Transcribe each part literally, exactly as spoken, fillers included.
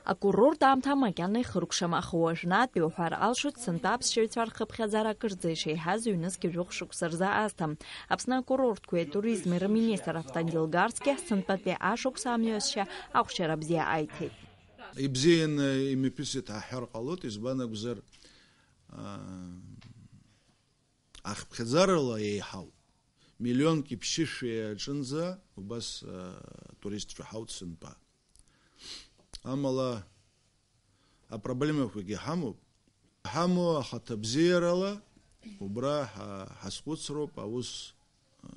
Акурорт аамҭа макьана ихыркәшам, аха уажәнатәи уҳәар алшоит, сынтәа аԥсшьаҩцәа рхыԥхьаӡара акырӡа ишеиҳаз ҩнызқьи жәохә шықәса рзы аасҭа. Аԥсны акурортқәеи атуризми рминистр Автандил Гарцкиа сынтәатәи ашықәс амҩасшьа ахәшьара бзиа аиҭеит. Ибзианы имҩаԥысит ҳәа ҳҳәар ҟалоит, избан акәзар, аа, ахыԥхьаӡарала еиҳауп. Миллионки ԥшьышәи аҿынӡа убас, аа, туристцәа ҳауит сынтәа. Амала апроблемақәагьы ҳамоуп. Ҳамоу ахаҭабзиарала убра ҳа-, ҳазхәыцроуп аус, аа,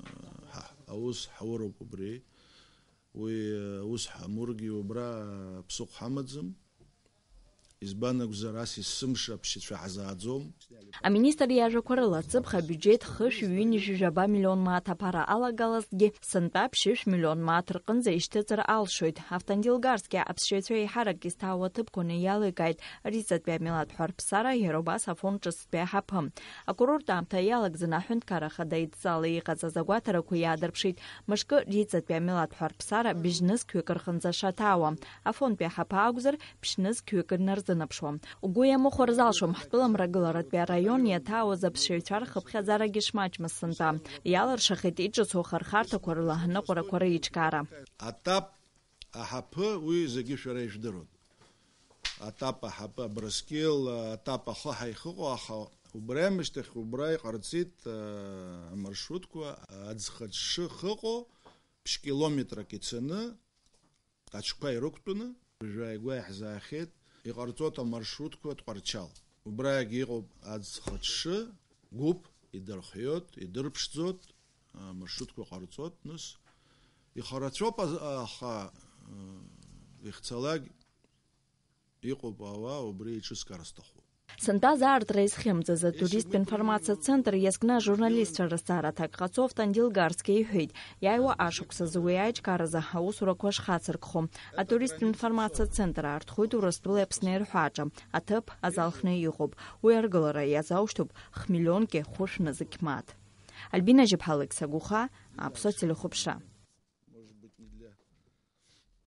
ҳа-, аус ҳауроуп убри. Уи, аус ҳамургьы убра ԥсыхәа ҳамаӡам. Избан акәзар, ас есымша аԥсшьацәа ҳазааӡом. Аминистр иажәақәа рыла, ацыԥх абиуџьеҭ хышә ҩынҩажәи жәаба миллион мааҭ аԥара алагалазҭгьы, сынтәа ԥшьышә миллион мааҭ рҟынӡа ишьҭыҵыр алшоит. Автандил Гарцкиа аԥсшьаҩцәа еиҳарак изҭаау аҭыԥқәаны иаликааит Риҵатәи амилаҭ ҳәарԥсара, иара убас афонд ҿыцтәи аҳаԥы. Акурорт аамҭа иалагӡаны аҳәынҭқарра ахада идҵала иҟаҵаз агәаҭарақәа иаадырԥшит, мышкы Риҵатәи амилаҭ ҳәарԥсара бжьнызқьҩык рҟынӡа шаҭаауа. Афондтәи аҳаԥы акәзар, ԥшьнызқьҩык инарзынаԥшуа. Угәы иамыхәар залшом, ҳтәыламрагыларатәи араион иаҭаауаз аԥсшьаҩцәа рхыԥхьаӡарагьы шмаҷмыз сынтәа. Иалыршахеит иҿыцу ахырхарҭақәа рыла аныҟәарақәа реиҿкаара. Атап аҳаԥы, уи зегьы шәара ижәдыруан. Атап аҳаԥы, Абрыскьыл, атап ахы ҳаихыҟо, аха убри амышьҭахь убра иҟарҵеит, а, амаршрутқәа, аӡхыҽҽы хыҟоу, ԥшь километрак ицаны, аҽқәа ирықәтәаны, уажәы ааигәа иаҳзаахьеит, иҟарҵоит амаршрутқәа Тҟәарчал. Убраагьы иҟоуп аӡхыҽҽы, гәыԥ, идырхиоит, идырԥшӡоит, амаршрутқәа ҟарҵоит, нас ихарацәоуп, аз-, аха, э, ихцалак иҟоуп ауаа, убри еиҿыскаар сҭахуп. Сынтәа азаартра изхьымӡаз атуристтә информациа центр иазкны ажурналистцәа рызҵаара аҭак ҟаҵо Автандил Гарцкиа иҳәеит, иааиуа ашықәсазы уи аиҿкааразы аусурақәа шхацыркхо. Атуристтә информациа центр аартхоит Урыстәылеи Аԥсни рҳәааҿы, аҭыԥ азалхны иҟоуп. Уи аргылара иазаушьҭуп хмиллионки хәышә нызқь мааҭ. Альбина Жьыԥҳа, Алықьса Гәыхаа, Аԥсуа телехәаԥшра.